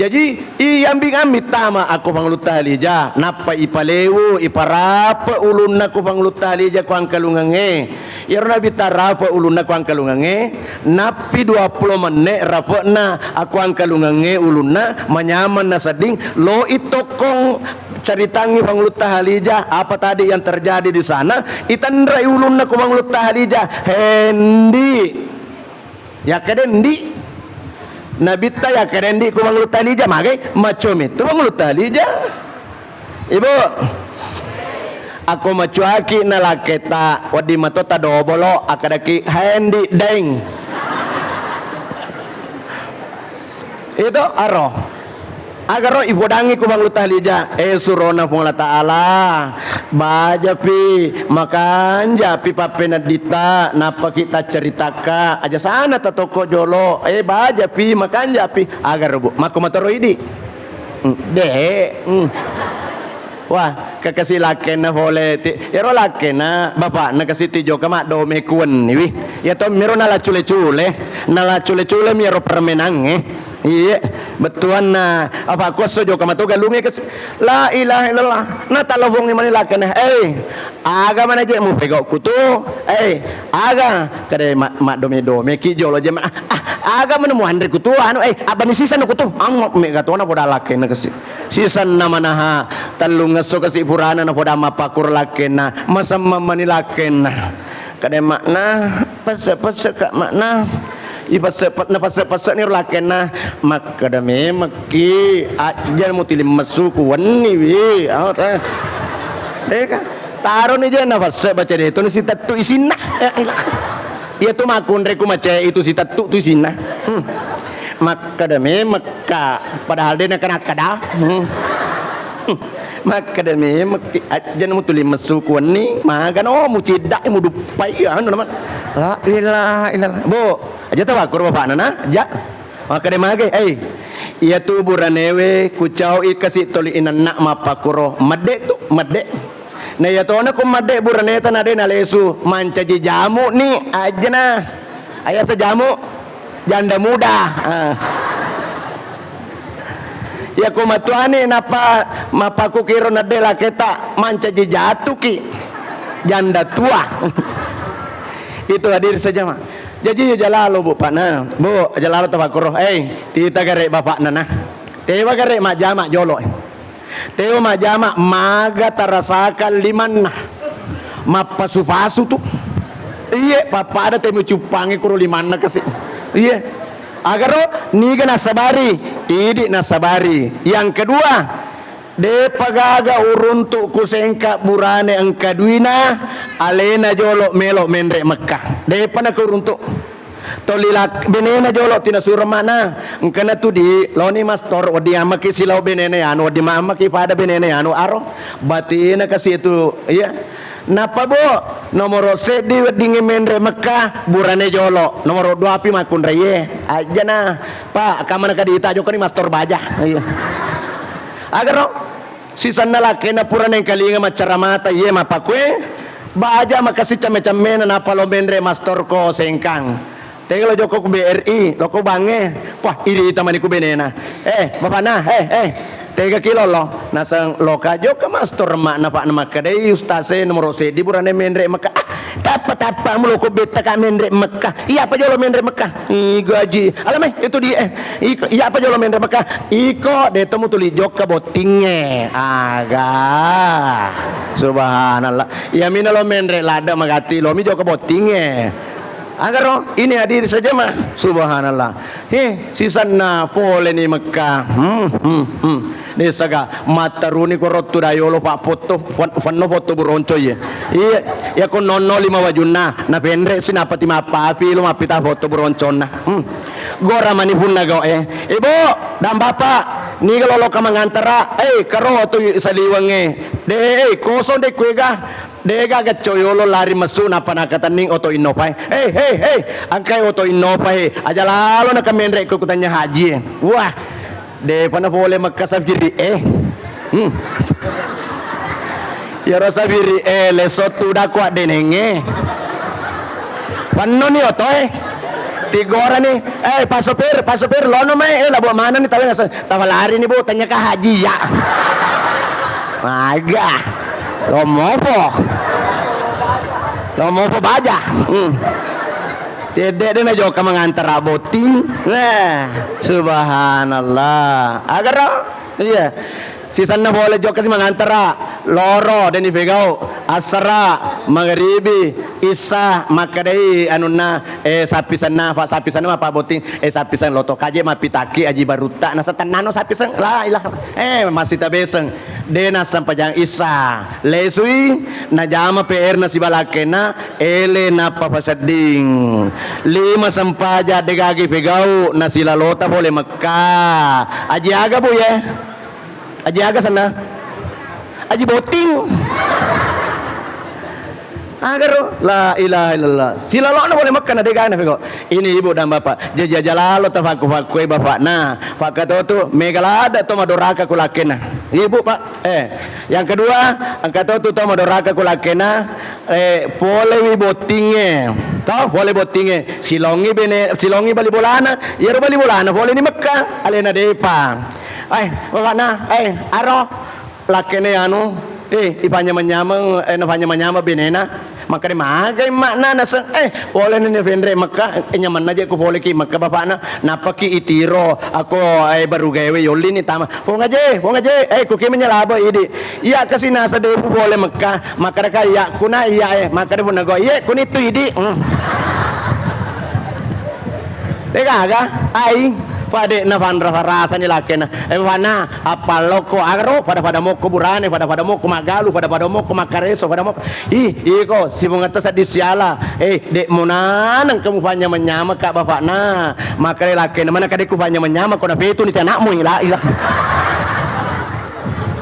Jaji, iyambing-ambing tama akko Fangulutta Halijah, nappa ipalewu, iparape ulunna ku Fangulutta Halijah ku angkalungengnge. Iyaro Nabitta rape ulunna ku angkalungengnge, nappi duappulo menne' rape'na akko angkalungengnge ulunna, manyameng nasedding, lo i tokkong caritangngi Fangulutta Halijah, apa tadi yang terjadi di sana, itenre'i ulunna ku Fangulutta Halijah, hendi. Yakkeda ndi'. Nabitta yakkeda ndi' ku Fangulutta Halijah, magai? Macua metto Fangulutta Halijah. Ibu, akko macuaki na lakketa, wedding mato tadobolo, akkedaki, "Hai ndi', daeng." Itu aro. Agaro ifodangngi ku Fangulutta Halijah, eh, surona Puang Allah Ta'ala, bajapi, makanjapi pappenedditta, nappaki taccaritakka, aja sana tatokko jolo, eh, bajapi, makanjapi, agaro, Bu, makko matoro idi'. Hmm, de', hmm. Wah, kakasi lakkenna pole ti, ero lakkenna bapakna kasi ti joka maddomi kuwenni wi. Iya to miro nala cule-cule, nala cule-cule mi ero permenangnge. Iye, bettuanna, apa kuesso joka matu galungnge kes-, la ilaha illallah. Na talepongngi mani lakkenna, "Eh, aga mana je mupegau kutu? Eh, aga?" Kade ma-, maddomi-domi ki jolo je ma-, "Ah, ah, aga mana muanre kutu? Anu, eh, abani sisa no kutu?" Angok me gatona poda lakkenna kesi. Sisanna manaha tellungngesso kasi purana na poda mappakkur lakkenna. Masemmeng mani lakkenna. Kade makna, pesse-pesse ka makna. Ipesse-, napesse-pesse ni lakkenna, makkeda memekki, ajja mutilim messu ku wenni wi. Oh, eh. Deka, taroni je nafesse baca de tu sitettu isinna. Eh, ilah. Iya tu makkunre ku mace itu sitettu tu isinna. Hmm. Makkeda memekka, padahal de nakana kada. Hmm. Makkeda memekki, ajja mutilim messu ku wenni, magano mucidda muduppai anu nama. La ilaha illallah. Bu, aja tawakur bapakna na, aja. Makkeda mage, eh, iya tu buranewe kucau i kasi toli inanna mappakuro. Medde tu, medde. Na iya tona ku medde buraneta na de nalesu, mancaji jamu ni, ajana. Ayasa jamu, janda muda. Ah. Iya ko matuani napa mappakukiro na de laketa, mancaji jatuki. Janda tua. Itu hadir saja, Mak. Jaji, aja lalo, Bu, Pak, na. Bu, aja lalo tafakkuro. Eh, tita gare bapakna, na. Tewa gare majjama jolo. Tewa majjama maga tarasakang limanna. Mappasu-pasu tu. Iye, pappada temu cuppangi kuro limanna kasi. Iye. Agaro, niga nasabari, idi nasabari. Yang kedua, depa gaga uruntu kusengka burane engka duina, alena jolo melo menre Mekka. Depa naka uruntu. Toli lak-, benena jolo tina suremana. Engkana tu di, loni mastor, wedding ammaki silau benena yanu, wedding mammaki pada benena yanu, aro. Batina kasi itu, iya. Napa, Bu? Nomoro seddi weddingnge menre Mekka, burane jolo. Nomoro dua pi makkunraie. Ajana, Pak, kamana kadita jokka ni mastor baja. Iya. Agaro, sisenna lakkena pura nengkalinga maccaramata, iye mappakue, baja makasi camme-cammena nappa lo menre mastor ko Sengkang. Tega lo jokka ku B R I, lo ko bangnge. Wah, irita mani ku benena. Eh, bapakna, eh, eh. Tega ki lolo? Naseng loka jokka mastor emma'na, Pak, na makkedai ustaz e nomoro seddi burane menre Mekka. Ah, tappa-tappamu lo ko betta ka menre Mekka. Iya apa jolo menre Mekka? Iga ji. Alamai, itu di, eh. Iko, iya apa jolo menre Mekka? Iko, de to mutuli jokka bottingnge. Aga. Subhanallah. Iya mina lo menre ladde magatti lo mi jokka bottingnge. Agaro, ini hadir saja mah. Subhanallah. He, sisenna pole ni Mekka. Hmm, hmm, hmm. Desaga mattaruni ko rottu dayolo fa foto, fan-, fanno foto buronco ye. Iya, ya ko nonno lima wajunna, na penre si napati mappapi lo mappita foto buronconna. Hmm. Gora mani punna gau e. Ibu dan bapak, niga lolo ka mangantara. Eh, karo tu saliweng e. De, eh, kosong de kuega. Dega gacco yolo lari messu nappa nakatenning oto Innova e. Hei, hei, hei, engkai oto Innova e. Aja lalo naka menre ko kutanya haji e. Wah, depa na pole Mekka Safiri e. Hmm. Yaro Safiri e leso tuda kuat denenge. Pannoni oto e. Tigorani, eh, Pak Sopir, Pak Sopir, lono mai, eh, labo manani tawe naseng. Tawalari ni, Bu, tanya ka haji ya. Maga. Lomofo. Lomofo baja. Hmm. Cedde de na jokka mangantara botting. Nah, subhanallah. Agaro? Iya. Sisenna pole jokka si mangantara. Loro, deni pegau. Assara, magaribi, issa, makkedai anunna, eh, sappisenna, Pak, sappisenna mappabbotting, eh, sappiseng loto kaje mappitaki aji barutta, nasa tennano sappiseng, la ilaha, eh, massitabeseng, de nassempajang issa, lesui, najama P R na sibalakkenna, ele nappa pasedding, lima sempajang degagi pegau, nasilalota pole Mekka, aji aga bu ye? Aji aga senna? Aji botting. Agaro, la ilaha illallah. Silalokna pole Mekka na degana pego. Ini ibu dan bapak. Jaji aja lalo tafakku-fakkue bapakna. Fakkatotu mega lada to madoraka ku lakkenna. Ibu, Pak. Eh, yang kedua, engka totu to madoraka ku lakkenna. Eh, polewi bottingnge. To, pole bottingnge. Silongi bene, silongi bali bolana. Iyaro bali bolana pole ni Mekka. Alena depa. Ai, bapakna, ai, aro, lakkene anu, eh, ipanyameng-nyameng, eh, nafanyameng-nyameng benena. Makkeda magai makna naseng, eh, pole ni fenre Mekka, eh, nyamanna je ku pole ki Mekka bapakna, nappaki itiro, ako, eh, baru gawe yolli ni tama. Pong aje, pong aje, eh, kuki menyalaba idi. Iya kasi nasa debu pole Mekka, makkeda ka iya kuna iya, eh, makkeda punna go, iye kuni tu idi. Hmm. Degaga, ai, pade na fanrasa-rasa ni lakkena. Eh, fana, appallokko, agaro, pada-pada mokko burane, pada-pada mokko magalu, pada-pada mokko makkareso, pada mokko. Ih, iko, sibungetta seddi siala. Eh, de monaneng kamu fanyameng-nyameng ka bapakna. Makkeda lakkena, mana kade ku fanyameng-nyameng, ko na fetu ni anakmu, la ilah.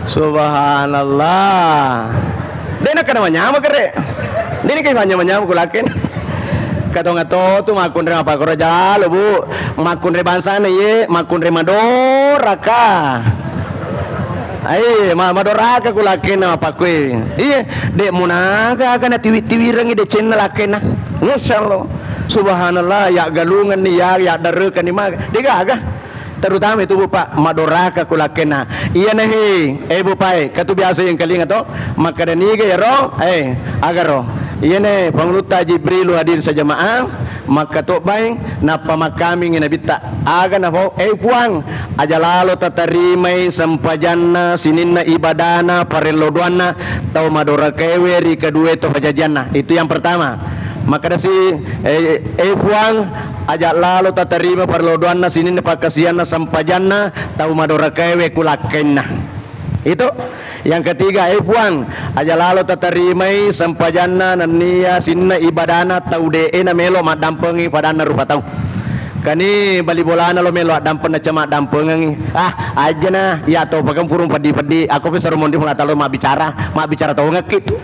Subhanallah. De nakkeda manyameng kere. De ni kai fanyameng-nyameng ku lakken. Katonga to tu makkunre mappakoro jalo, Bu. Makkunre bangsana iye, makkunre madoraka. Ai, ma-, madoraka ku lakkenna mappakkoe. Iye, de munaga aga na tiwi-tiwirengi decenna lakkenna. Masya Allah. Subhanallah, ya galungan ni ya, ya dareka ni maga. De gaga. Terutama itu, Bu, Pak, madoraka ku lakkenna. Iyana he, eh, Bu, Pak, eh, katu biasa yang kalinga to, makkeda niga yaro, eh, agaro. Iyana Pangulutta Jibrilu hadir sajamaah, makkatobbai, nappa makkamingi Nabitta. Aga nafau, eh, Puang, aja lalo tatarimai sempajanna, sininna ibadana, parello doanna, tau madorakaewe ri kedue to pajajianna. Itu yang pertama. Makkedasi, eh, eh, Puang, aja lalo tatarima parello doanna sininna pakkasianna sempajanna tau madorakaewe ku lakkainna. Itu. Yang ketiga, eh, Puang, aja lalo tatarimai sempajanna nennia sininna ibadana tau de'e na melo maddampengi padanna rupa tau. Kani bali bolana lo melo addampeng na cama addampengengi. Ah, ajana, iya to pagempurung peddi-peddi. Ako pe saro mondi Puang Taala mabbicara, mabbicara tongekki tu.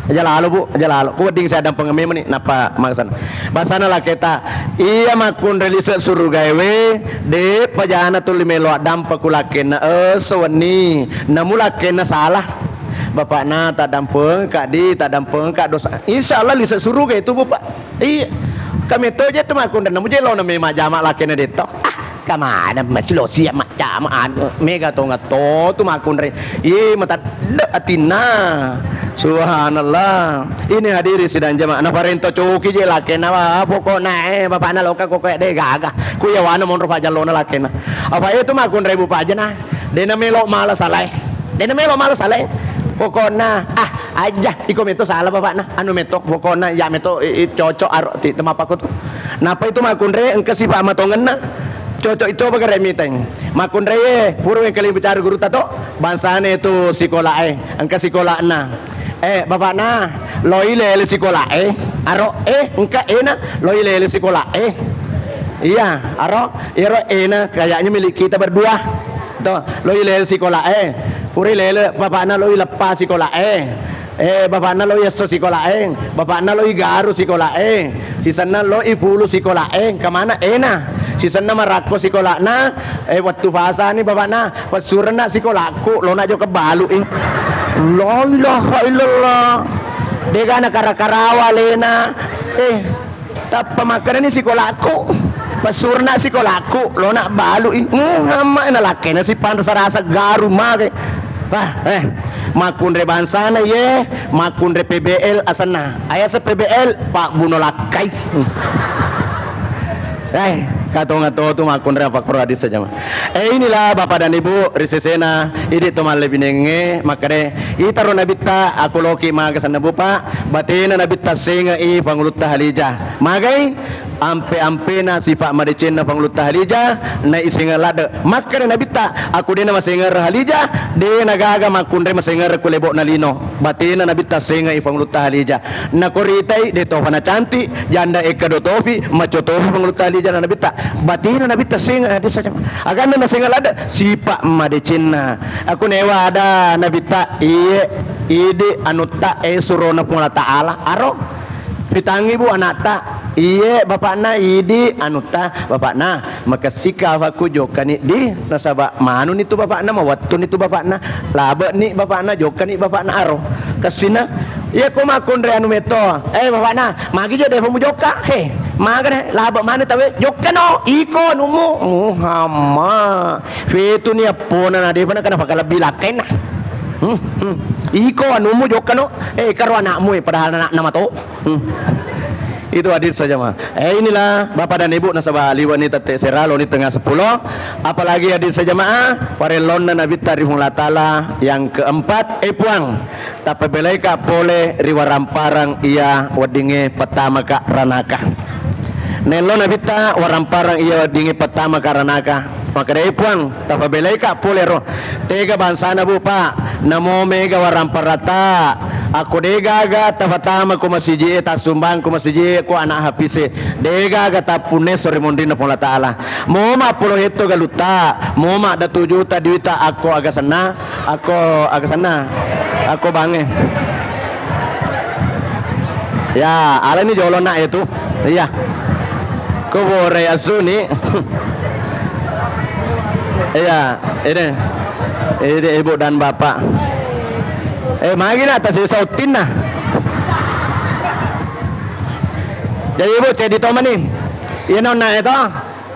Aja lalo, Bu, aja lalo. Ku wedding saya dampeng memang ni, nappa makasana. Basana laketa, iya makkunrai lise surugae we, de pajana tuli melo addampa ku lakena, eh, sewenni. Namu lakena salah. Bapakna, taddampeng ka di, taddampeng ka dosa. Insya Allah lise suruga itu, Bu, Pak. Iya. Kami toje tu makkunrai, namu je lo na me majama lakena detto. Ah, Kamana masi lo siap majjama anu, mega tonga to tu makkunrai. Ye, matadde atinna. Subhanallah. Ini hadirin sidang jamaah. Na parento coki je lakena, wah, pokokna, eh, bapakna loka koko de gaga. Ku yawana monro pajallona lakena. Apa itu makkunrai bu pajana? Dena melo mala salai. Dena melo mala salai. Pokokna, ah, aja iko meto salah bapakna. Anu meto pokokna ya meto i, i, cocok aro ti temapako tu. Napa itu makkunrai engka sipa matongenna. Cocok itu apa kare miteng. Makkunraie, pura wengkaling bicara guru tato, bangsane itu sikolae, engka sikolana. Eh, bapakna, loi lele sikolae, aro, eh, engka ena, loi lele sikolae. Iya, aro, ero ena, kayaknya milik kita berdua. To, loi lele sikolae, pura lele, bapakna loi leppa sikolae. Eh, bapakna loi esso sikolae, bapakna loi garu sikolae, sisenna loi pulu sikolae, kamana ena, sisenna marakko sikolana, eh, wettu pasani bapakna, pessurenna sikolaku, lona jokka balu i. La ilaha illallah. Dega na kara-karawa lena. Eh, Tappa makkedani sikolaku, pessurna sikolaku, lona balu i. Muhammad na lakkena sipanrasa-rasa garu mage. Wah, eh, makkunrai bangsana ye, makkunrai P B L asenna. Ayasa P B L, Pak Buno Lakkai. Eh, katonga to tu makkunrai apa koro hadis saja mah. Eh, inilah Bapak dan Ibu, ri sesena, idi to mallebinengnge, makkeda, itaro nabitta, aku loki maga senna bupa, batena nabitta senga i pangulutta Halijah. Magai, ampe-ampena sipa madecenna pangulutta Halijah, na isenga ladde. Makkeda nabitta, aku dena masengera Halijah, dena gaga makkunrai masengera ku lebokna lino. Batena nabitta senga i pangulutta Halijah. Nakoritai, de tofa na cantik, janda ekka do tofi, maco tofi pangulutta Halijah na nabitta. Batena nabitta senga hadis saja. Aganna na senga ladde, sipa madecenna. Aku newa ada nabitta, iye, idi anutta, eh, surona Puang Allah Ta'ala. Aro, pitangi bu anakta, iye, bapakna, idi anutta, bapakna. Makessika afaku jokkani di, nasaba manuni tu bapakna, mawattuni tu bapakna, labeni bapakna, jokkani bapakna aro. Kessina, iya ko makkunrai anu metto, eh bapakna, magi je defa mujokka, he, maga de, labe mani tawe, jokkano, iko anumu, Muhammad, fetuni appona na defa na kana pakalebbi lakkainna. Hmm, hmm. Iko anumu jokkano, eh karo anakmu, eh, padahal anakna mato. Hmm. Itu hadir saja, Ma. Eh, inilah Bapak dan Ibu nasaba liwani tette seralo ni tengah sepuluh. Apalagi hadir saja, Ma, parellonna Nabitta ri Puang Allah Ta'ala yang keempat, eh, Puang, tapabelaika pole ri waramparang iya weddingnge pettamaka ranaka. Nello Nabitta waramparang iya weddingnge pettamaka ranaka. Makkedai Puang, tapabelaika pole ro. Tega bangsana, Bu, Pak. Namo mega waramparatta. Akko de gaga tapatama ko masiji e, tassumbang ko masiji e, ko anak hapise. De gaga tappunne sore monrinna Puang Allah Ta'ala. Mo mappolo hetto galutta, mo maddatu juta duita akko aga senna, akko aga senna, akko bange. Ya, alani jolo nak itu. Iya. Ko borai asuni. Iya, ini. Ini Ibu dan Bapak. Eh, magi nak tasisa uttinna. Jadi Ibu cedi tomani. Iya nonna itu.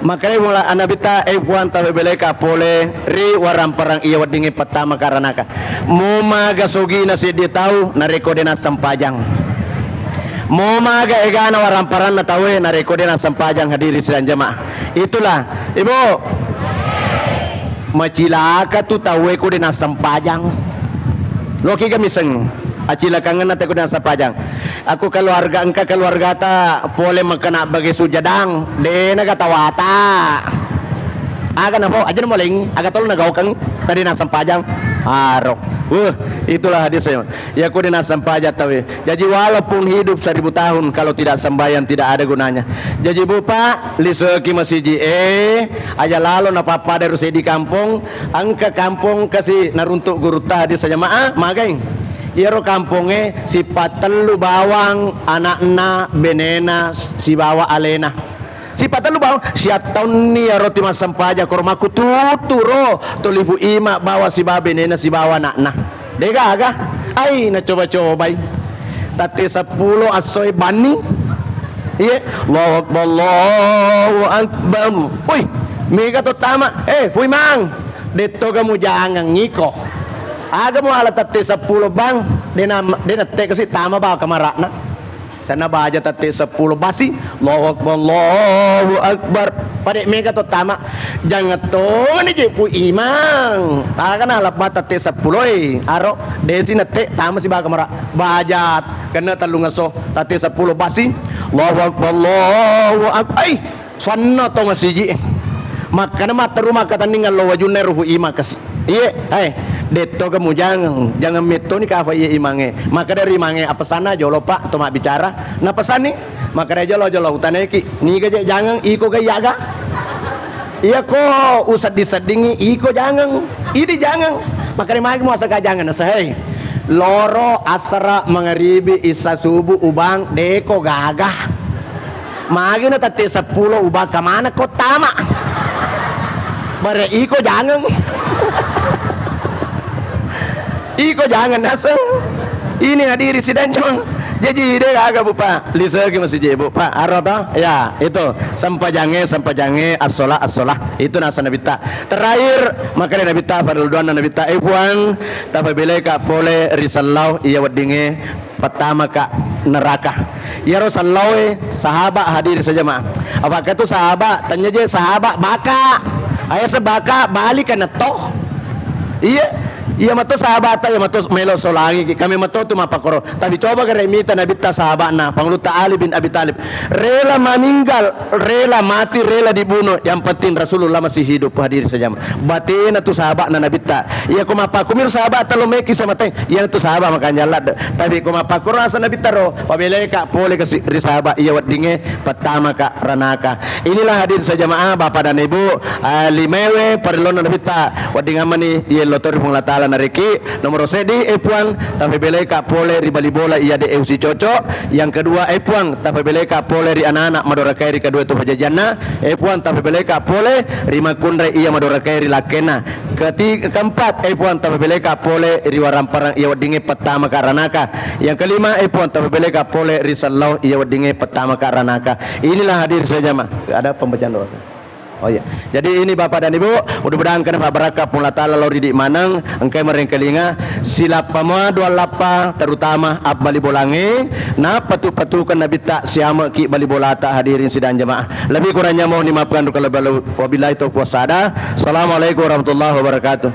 Makanya Puang la-, Nabitta, eh, Puang tapabelaika pole ri waramparang iya weddingnge pettamaka ranaka. Mo maga sogina seddi tau narekko de nassempajang. Mo maga egana waramparanna tauwe narekko de nassempajang, hadirin sidang jamaah. Itulah, Ibu. Macilaka tu tauwe ko de nassempajang. Loki ga miseng acilakangenna teko de nassempajang. Aku keluarga, engka keluargata pole makkana bage sujadang, dena ga tawata. Aga nafo, aja namolengi, aga tolo nagaukeng, tadi nassempajang. Aro. Weh, itulah hadisnya. Ya ko de nassempajang tawe. Jadi walaupun hidup seribu tahun, kalau tidak sembahyang tidak ada gunanya. Jadi Bupa, liseki masiji e, aja lalo napappada rusedi kampong, engka kampong kasi naruntuk gurutta hadis jamaah, magai. Iyaro kampongnge sipatellu bawang ana'na, benena, sibawa alena. Sipatellu bawang, siattaunni iyaro timassempajang koro makkututuro toli Fu Ima bawang sibawa benena sibawa ana'na. Degaga? Ai, nacoba-cobai. Tatte seppulo essoe banni. Iye, Allahu Akbar, Allahu Akbar. Woi, mega to tama. Eh, Fu Imang, dettoga mujangeng iko. Aga muala tatte seppulo bang, dena, dena tega si tama bawa kamara'na. Sana baja tatte seppulo basi, Allahu Akbar, Allahu Akbar. Pade mega to tama. Jangan tongani je Fu Imang. Aga na labba tatte seppulo e. Aro, desi nette tama si bawa kamara. Bajat, kena tellungesso, tatte seppulo basi, Allahu Akbar, Allahu Akbar. Ai, Suwanna to masiji. Makkana matteru makkatenning allo wajunna ero Fu Ima kasi. Iye, hai, dettoga mujangeng, jangan mettoni kafa iye imangnge. Makkada ri imangnge, "Apesanna jolo, Pak, to mabbicara." Napesanni, makkada, "Jolo, jolo, utanaiki, niga je jangeng, iko ga iyaga?" Iyako usedding-seddingi, iko jangeng, idi jangeng. Makkada magi muasaka jangeng, nasehei. Loro, asara, mangaribi, isa, subuh, ubang, deko gaga. Magi na tatte seppulo ubaka maneng ko tama. Bare iko jangeng. Iko jangeng naseng. Ini hadiri sidang cuma. Jaji de gaga, Bu, Pak. Liseki masih je, Bu, Pak. Aro to? Ya, itu. Sempajange, sempajange, assola, assola. Itu nasa Nabitta. Terakhir, makkada Nabitta, pada luduanna Nabitta, eh, Puang, tapabeleka pole risallau iya weddinge. Pertama ka neraka. Iyaro sallaoe sahabat hadirin sejamaah. Apakah itu sahabat? Tanya je sahabat baka. Ayah sebaka balik kan toh. Iya, iya mato sahabat, iya mato melo solangi. Kami mato tu mapakoro. Tapi coba kare mita Nabitta sahabatna, Pangulutta Ali bin Abi Thalib. Rela meninggal, rela mati, rela dibunuh. Yang penting Rasulullah masih hidup, hadirin sejamaah. Batena tu sahabatna Nabitta. Iya ko mappakumiro sahabat talo meki sama teng. Iya tu sahabat makanja ladde. Tapi ko mappakurasa Nabitta ro, pabeleka pole kasi ri sahabat iya weddinge pertama ka ranaka. Inilah hadirin sejamaah, Bapak dan Ibu, eh, limewe parellonna Nabitta. Wedding ammani yello tori Puang Allah Taala nareki. Nomor seddi, eh, Puang, tapabeleka pole ri bali bola iya de usi cocok. Yang kedua, eh, Puang, tapabeleka pole ri anak-anak madorakai ri kedua tu pajajianna. Eh, Puang, tapabeleka pole ri makkunrai iya madorakai ri lakkenna. Keti-, keempat, eh, Puang, tapabeleka pole ri waramparang iya weddinge pertama ka ranaka. Yang kelima, eh, Puang, tapabeleka pole ri sallau iya weddinge pertama ka ranaka. Inilah hadir saja, Ma. Ada pembacaan doa. Oh iya. Jadi ini Bapak dan Ibu, mudah-mudahan kena pabbarakka Puang Allah Taala lao ridi maneng, engkai merengkelinga, silappa mua dua lappa, terutama abbali bolange, napatu-patukan Nabitta siameki bali bolata hadirin sidang jamaah. Lebih kurangnya mohon dimaafkan kalau balu. Wabillahi taufiq wassada. Assalamualaikum warahmatullahi wabarakatuh.